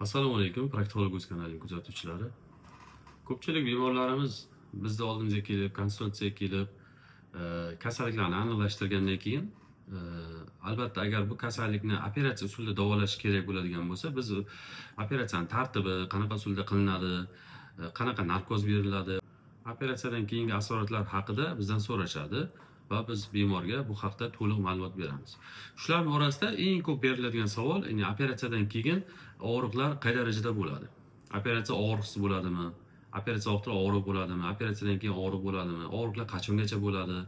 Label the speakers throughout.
Speaker 1: Assalomu alaykum, Proktolog o'z kanalining kuzatuvchilari. Ko'pchilik bemorlarimiz bizni oldimizga kelib, konsultatsiyaga kelib, kasalliklarni aniqlashtirgandan keyin, albatta agar bu kasallikni operatsiya usulida davolash kerak bo'ladigan bo'lsa, biz operatsiyani tartibi, qanaqa usulda qilinadi, qanaqa narkoz beriladi, operatsiyadan keyingi asoratlar haqida bizdan so'rashadi va biz bemorga bu haqda to'liq ma'lumot beramiz. Shularning orasida eng ko'p beriladigan savol, ya'ni operatsiyadan keyin og'riqlar qay darajada bo'ladi? Operatsiya og'riqsiz bo'ladimi? Operatsiya vaqtida og'riq bo'ladimi? Operatsiyadan keyin og'riq bo'ladimi? Og'riqlar qachongacha bo'ladi?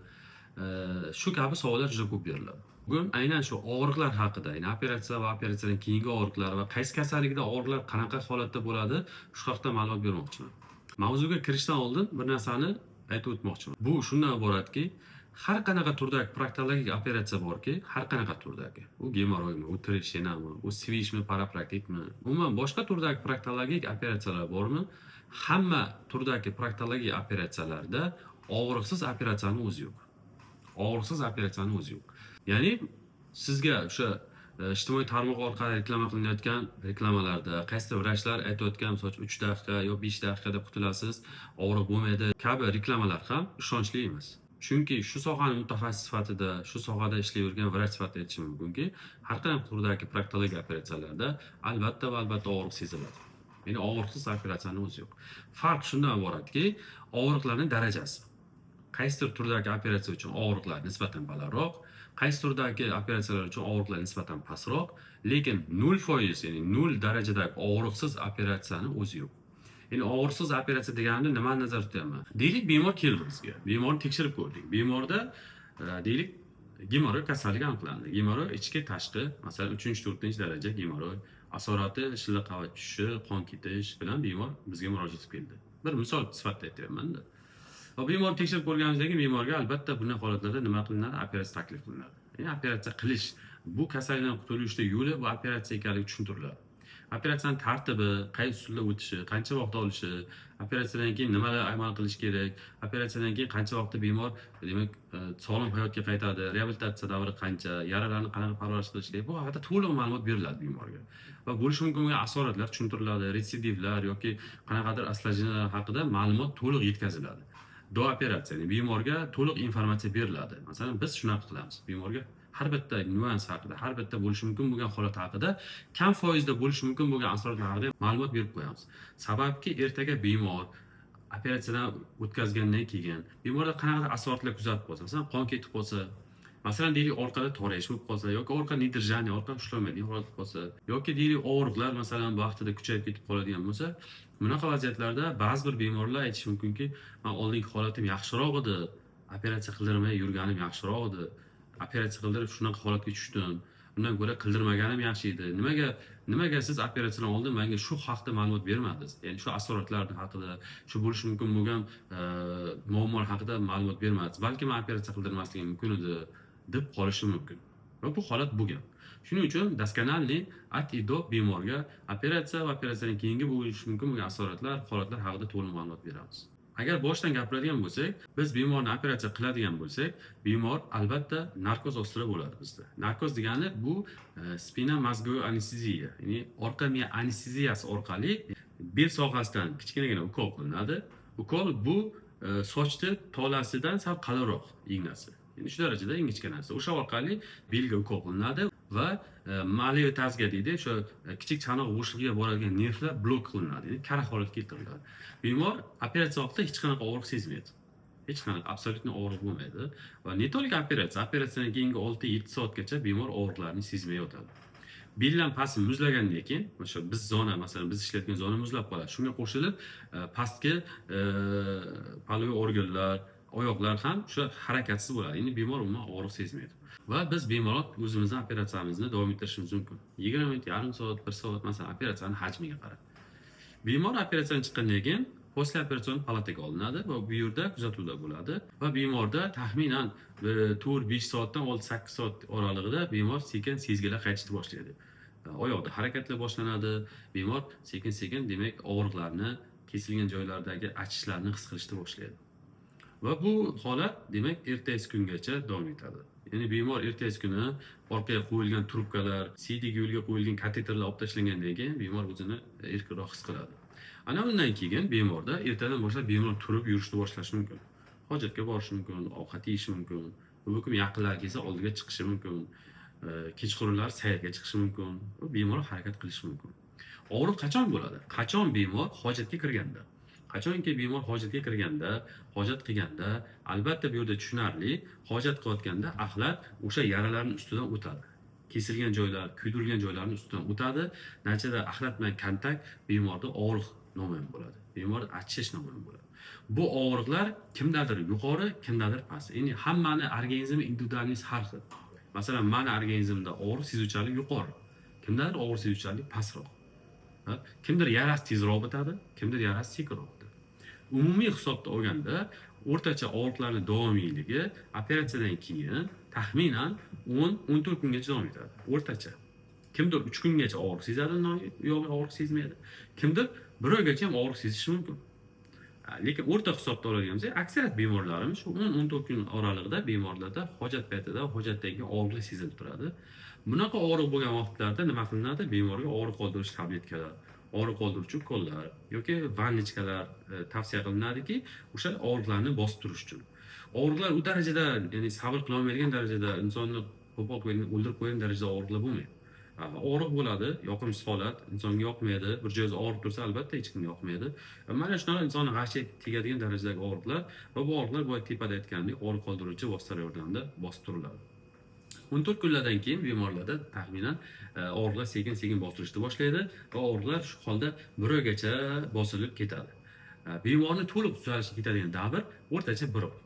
Speaker 1: Shu kabi savollar juda ko'p beriladi. Bugun aynan shu og'riqlar haqida, ya'ni operatsiya va operatsiyadan keyingi og'riqlar va qaysi kasallikda og'riqlar qanaqa holatda bo'ladi, shu haqda ma'lumot bermoqchiman. Mavzuga kirishdan oldin bir narsani aytib o'tmoqchiman. Bu shundan iboratki, har qanaqa turdagi proktologik operatsiya borki, har qanaqa turdagi. U gemorroymi, u трещина mi, u свищ mi, paraproktitmi, umuman boshqa turdagi proktologik operatsiyalar bormi? Hamma turdagi proktologik operatsiyalarda og'riqsiz operatsiyani o'zi yo'q. Og'riqsiz operatsiyani o'zi yo'q. Ya'ni sizga o'sha ijtimoiy tarmoq orqali reklama qilinayotgan reklamalarda qaysidir vrachlar aytayotgan, misol uchun, 3 daqiqa yo 5 daqiqada qutulasiz, og'riq bo'lmaydi kabi reklamalar ham ishonchli emas. Chunki shu sohani mutaxassis sifatida, shu sohada ishlab yurgan vrach sifatida aytishim mumkinki, har qanday turdagi proktologik operatsiyalarda albatta va albatta og'riq seziladi. Ya'ni og'riqsiz operatsiyani o'zi yo'q. Farq shundan iboratki, og'riqlarning darajasi. Qaysidir turdagi operatsiya uchun og'riqlar nisbatan balandroq, qaysi turdagi operatsiyalar uchun og'riqlar nisbatan pastroq, lekin 0%, ya'ni 0 darajadagi og'riqsiz operatsiyani o'zi yo'q. Ya'ni og'riqsiz operatsiya deganimda nimani nazarda tutyapman? Deylik, bemor keldi bizga. Bemorni tekshirib ko'rdik. Bemorda deylik, gemorroy kasalligi aniqlandi. Gemorroy ichki, tashqi, masalan, 3-4 daraja gemorroy asorati, shilliq qavat tushishi, qon ketish bilan bemor bizga murojaat etib keldi. Bir misol sifatida aytyapman-da. Va bemorni tekshirib ko'rganimizdan keyin bemorga albatta bunday holatlarda nima qilinadi? Operatsiya taklif qilinadi. Ya'ni operatsiya qilish, bu kasallikdan qutulishda yo'li bu operatsiya ekanligi tushuntiriladi. Operatsiyani tartibi, qay usulda o'tishi, qancha vaqt olishi, operatsiyadan keyin nimalar amal qilish kerak, operatsiyadan keyin qancha vaqtda bemor, demak, sog'lom hayotga qaytadi, reabilitatsiya davri qancha, yaralarni qanaqa parvarish qilish kerak, bu haqida to'liq ma'lumot beriladi bemorga. Va bo'lishi mumkin bo'lgan asoratlar tushuntiriladi, retsidivlar yoki qanaqadir осложнения lar haqida ma'lumot to'liq yetkaziladi. До operatsiya, ya'ni bemorga to'liq informatsiya beriladi. Masalan, biz shunaqa qilamiz. Bemorga har bitta nyuans haqida, har bitta bo'lishi mumkin bo'lgan holat haqida, kam foizda bo'lishi mumkin bo'lgan asoratlar haqida ma'lumot berib qo'yamiz. Sababki, ertaga bemor operatsiyadan o'tkazgandan keyin bemorda qanaqadir asoratlar kuzatib qolsa, masalan, qon ketib qolsa, masalan, deylik, orqada torayish bo'lib qolsa yoki orqa недержание, orqa ushlamaydigan holat bo'lib qolsa yoki deylik, og'riqlar, masalan, vaqtida kuchayib ketib qoladigan bo'lsa, bunaqa vaziyatlarda ba'zi bir bemorlar aytishi mumkinki, "Man oldingi holatim yaxshiroq edi, operatsiya qildirmay yurganim yaxshiroq edi, operatsiya qildirib shunaqa holatga tushdim, undan ko'ra qildirmaganim yaxshi edi. Nimaga siz operatsiyadan oldin menga shu haqda ma'lumot bermadingiz? Ya'ni shu asoratlar haqida, shu bo'lishi mumkin bo'lgan muammolar haqida ma'lumot bermadingiz. Balki man operatsiya qildirmasligim mumkin edi", deb qolishi mumkin. Va bu holat bo'lgan. Shuning uchun доскональный, от и до bemorga operatsiya va operatsiyadan keyingi bo'lishi mumkin bo'lgan asoratlar, holatlar haqida to'liq ma'lumot beramiz. Agar boshdan gapiradigan bo'lsak, biz bemorni operatsiya qiladigan bo'lsak, bemor albatta narkoz ostida bo'ladi bizda. Narkoz degani bu спинномозговой anesteziya, ya'ni orqa miya anesteziyasi orqali bel sohasidan kichkinagina ukol qilinadi. Ukol bu sochni tolasidan sal qalinroq ignasi. Ya'ni shu darajada ingichka narsa. O'sha orqali belga ukol qilinadi va малый таз ga deydi, o'sha kichik chanoq bo'shlig'iga boradigan nervlar blok qilinadi, ya'ni karaxt holatga keltiriladi. Bemor operatsiya vaqtida hech qanaqa og'riq sezmaydi. Hech qanaqa, абсолютно og'riq bo'lmaydi. Va не только operatsiya, operatsiyadan keyingi 6-7 soatgacha bemor og'riqlarni sezmay yotadi. Beldan pasti muzlagandan keyin, o'sha biz zona, masalan, biz ishlayotgan zona muzlab qoladi. Shunga qo'shilib, pastki половой organlar, oyoqlar ham o'sha harakatsiz bo'ladi. Endi bemor umuman og'riq sezmaydi. Va biz bemalol o'zimizni operatsiyamizni davom ettirishimiz mumkin. 20 minut, yarim soat, 1 soat, masalan, operatsiyani hajmiga qarab. Bemor operatsiyadan chiqqandan keyin послеоперационный palataga olinadi va bu yerda kuzatuvda bo'ladi va bemorda taxminan 4-5 soatdan 6-8 soat oralig'ida bemor sekin sezgilar qaytishni boshlaydi. Oyoqda harakatlar boshlanadi. Bemor sekin-sekin, demak, og'riqlarni, kesilgan joylardagi achishlarni his qilishni boshlaydi. Va bu holat, demak, ertasi kungacha davom etadi. Ya'ni bemor ertasi kuni orqaga qo'yilgan trubkalar, siydik yo'lga qo'yilgan kateterlar olib tashlangandan keyin bemor o'zini erkinroq his qiladi. Ana undan keyin bemorda ertadan boshlab bemor turib yurishni boshlashi mumkin. Hojatga borishi mumkin, ovqat yeyishi mumkin, bu kun yaqinlar kelsa oldiga chiqishi mumkin, kechqurunlar sayrga chiqishi mumkin va bemalol harakat qilishi mumkin. Og'riq qachon bo'ladi? Qachon bemor hojatga kirganda. Qachonki bemor hojatga kirganda, hojat qilganda, albatta bu yerda tushunarli, hojat qilayotganda axlat o'sha yaralarning ustidan o'tadi. Kesilgan joylar, kuydirilgan joylarning ustidan o'tadi. Natijada axlat bilan kontakt bemorda og'riq namoyon bo'ladi. Bemor achishish namoyon bo'ladi. Bu og'riqlar kimdadir yuqori, kimdadir past. Endi hammani organizmi индивидуальный har xil. Masalan, mani organizmda og'riq sezuvchanlik yuqori, kimdadir og'riq sezuvchanlik pastroq. Ha? Kimdir yarasi tezroq bitadi, kimdir yarasi sekinroq bitadi. Umumiy hisobda olganda o'rtacha og'riqlarning davomiyligi operatsiyadan keyin taxminan 10-14 kungacha davom etadi. O'rtacha. Kimdir 3 kungacha og'riq sezadi, undan uyog'i og'riq sezmaydi. Kimdir bir oygacha ham og'riq sezishi mumkin. Lekin o'rta hisobda oladigan bo'lsak, aksariyat bemorlarimiz shu 10-14 kun oralig'ida bemorlarda hojat paytida, hojatdan keyin og'riqlar sezilib turadi. Bunaqa og'riq bo'lgan vaqtlarda nima qilinadi? Bemorga og'riq qoldiruvchi tabletkalar, og'riq qoldiruvchi ukollar yoki ванночка lar tavsiya qilinadiki, o'sha og'riqlarni bosib turish uchun. Og'riqlar u darajada, ya'ni sabr qilolmaydigan darajada, insonni qo'pol qo'ygan, o'ldirib qo'ygan darajada og'riqlar bo'lmaydi. Og'riq bo'ladi, yoqimsiz holat, insonga yoqmaydi. Bir joyingiz og'rib tursa, albatta hech kimga yoqmaydi. Mana shunaqa insonni g'ashiga tegadigan darajadagi og'riqlar va bu og'riqlar boya tepada aytgandek og'riq qoldiruvchi vositalar yordamida bosib turiladi. 14 kunlardan keyin bemorlarda taxminan og'riqlar sekin-sekin bosilishni boshlaydi va og'riqlar shu holda bir oygacha bosilib ketadi. Bemorni to'liq tuzalishga ketadigan davr o'rtacha bir oy.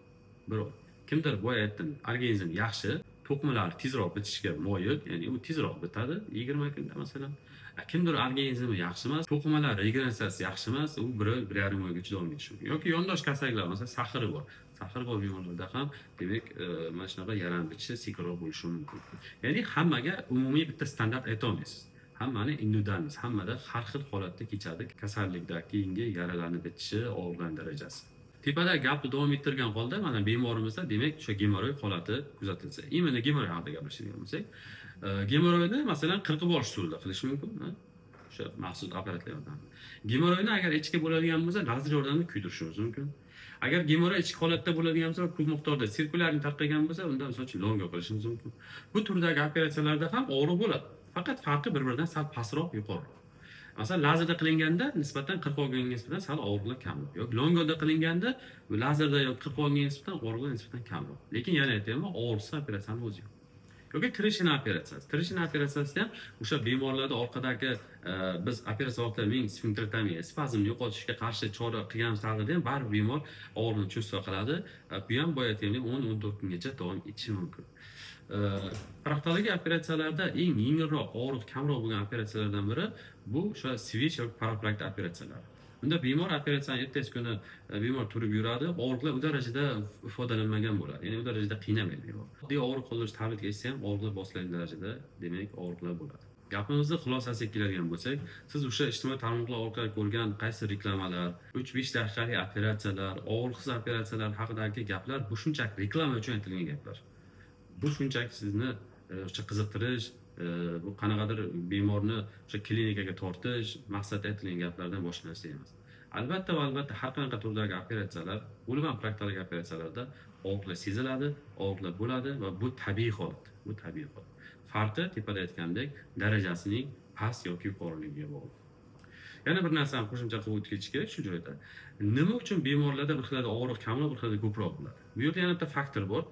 Speaker 1: Bir oy. Kimdir, boya aytdim, organizm yaxshi, to'qimalari tezroq bitishga moyil, ya'ni u tezroq bitadi 20 kunda masalan. Kimdir organizmi yaxshi emas, to'qimalar regeneratsiyasi yaxshi emas, u bir oy, 1,5 oygacha davom etishi mumkin. Yoki yondosh kasalliklar, masalan, сахар i bor. Сахар i bor bemorlarda ham, demak, mana shunaqa yarani bitishi sekinroq bo'lishi mumkin. Ya'ni hammaga umumiy bitta standart ayta olmaysiz. Hammani индивидуальный, hammada har xil holatda kechadi kasallikdan keyingi yaralarni bitishi, og'riqlar darajasi. Tepada gapni davom ettirgan holda mana bemorimizda, demak, o'sha gemoroy holati kuzatilsa. Именно gemoroy haqida gaplashadigan bo'lsak, gemoroyni masalan qirqib olish usulida qilish mumkin, ha? O'sha maxsus apparatlar yordamida. Gemoroyni agar ichki bo'ladigan bo'lsa, lazer yordamida kuydirishimiz mumkin. Agar gemoroy ichki holatda bo'ladigan bo'lsa, ko'p miqdorda сиркулярный tarqagan bo'lsa, unda misol uchun longo qilishimiz mumkin. Bu turdagi operatsiyalarda ham og'riq bo'ladi. Faqat farqi bir-biridan sal pastroq, yuqoriroq. Masalan, lazerda qilinganda nisbatan qirqib olganga nisbatan sal og'riqlar kamroq. Yoki longoda qilinganda lazerda yoki qirqib olganga nisbatan og'riqlar nisbatan kamroq. Lekin yana aytyapman, og'riqsiz operatsiyani o'zi yo'q. Yoki Трещина operatsiyasi. Трещина operatsiyasida ham o'sha bemorlarda orqadagi biz operatsiya vaqtida ming sfinkterotomiya, spazmni yo'qotishga qarshi chora qilgan taqdirda ham baribir bemor og'riqni чувство qiladi. Bu ham boya aytgandek 10-14 kungacha davom etishi mumkin. Proktologiya operatsiyalarida eng yengilroq, og'riq kamroq bo'lgan operatsiyalardan biri bu o'sha свищ yoki paraprakt operatsiyalari. Unda bemor operatsiyani ertasi kuni bemor turib yuradi, og'riqlar u darajada ifodalanmagan bo'ladi. Ya'ni u darajada qiynamaydi bemor. Oddiy og'riq qoldiruvchi tabletka ichsa ham og'riqlar bosiladigan darajada, demak, og'riqlar bo'ladi. Gapimizni xulosasiga keladigan bo'lsak, siz o'sha ijtimoiy tarmoqlar orqali ko'rgan qaysi reklamalar, 3-5 daqiqalik operatsiyalar, og'riqsiz operatsiyalar haqidagi gaplar bu shunchaki reklama uchun aytilgan gaplar. Bu shunchaki sizni o'sha qiziqtirish, bu qanaqadir bemorni o'sha klinikaga tortish maqsadida aytilgan gaplardan boshqa narsa emas. Albatta va albatta har qanaqa turdagi operatsiyalar, umuman proktologiya operatsiyalarda og'riqlar seziladi, og'riqlar bo'ladi va bu tabiiy holat. Bu tabiiy holat. Farqi tepada aytgandek darajasining past yoki yuqoriligiga bog'liq. Yana bir narsani qo'shimcha qilib o'tib ketish kerak shu joyda. Nima uchun bemorlarda bir xilda og'riq kamroq, bir xilda ko'proq bo'ladi? Bu yerda yana bitta faktor bor.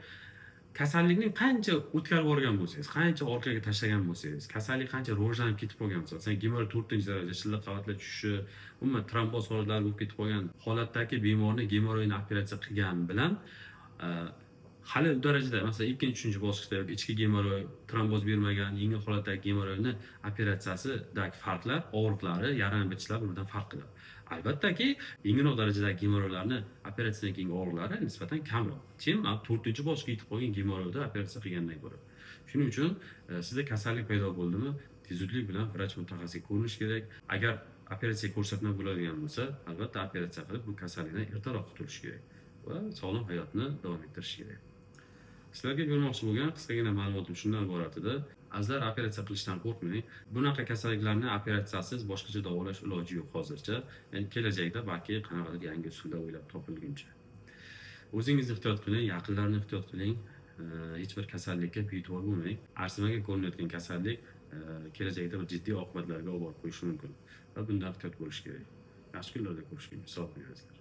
Speaker 1: Kasallikning qancha o'tkazib yuborgan bo'lsangiz, qancha orqaga tashlagan bo'lsangiz, kasallik qancha rivojlanib ketib qolgan bo'lsa, masalan, gemoroy 4-daraja, shilliq qavatlar tushishi, umuman tromboz holatlari bo'lib ketib qolgan holatdagi bemorni gemoroyni operatsiya qilgan bilan hali u darajada, masalan, ikkinchi, uchinchi bosqichda yoki ichki gemoroy, tromboz bermagan, yengil holatdagi gemoroyni operatsiyasidagi farqlar, og'riqlari, yarani bitishlari bir-biridan farq qiladi. Albattaki, yengilroq darajadagi gemoroylarni operatsiyadan keyingi og'riqlari nisbatan kamroq, чем 4-bosqichga yetib qolgan gemoroyda operatsiya qilgandan ko'ra. Shuning uchun sizda kasallik paydo bo'ldimi, tezlik bilan vrach mutaxassisga ko'rinish kerak. Agar operatsiya ko'rsatma bo'ladigan bo'lsa, albatta operatsiya qilib bu kasallikdan ertaroq qutulish kerak. va sog'lom hayotni davom ettirish kerak. Sizlarga bermoqchi bo'lgan qisqagina ma'lumotim shundan iborat edi. Azizlar, operatsiya qilishdan qo'rqmang. Bunaqa kasalliklarni operatsiyasiz boshqacha davolash iloji yo'q hozircha. Ya'ni kelajakda balki qanaqadir yangi usullar o'ylab topilguncha. O'zingizni ehtiyot qiling, yaqinlarni ehtiyot qiling. Hech bir kasallikka bee'tibor bo'lmang. Arzimagan ko'rinayotgan kasallik kelajakda bir jiddiy oqibatlarga olib borib qo'yishi mumkin va bundan ehtiyot bo'lish kerak. Yaxshi kunlarda ko'rishguncha, sog' bo'ling, azizlar.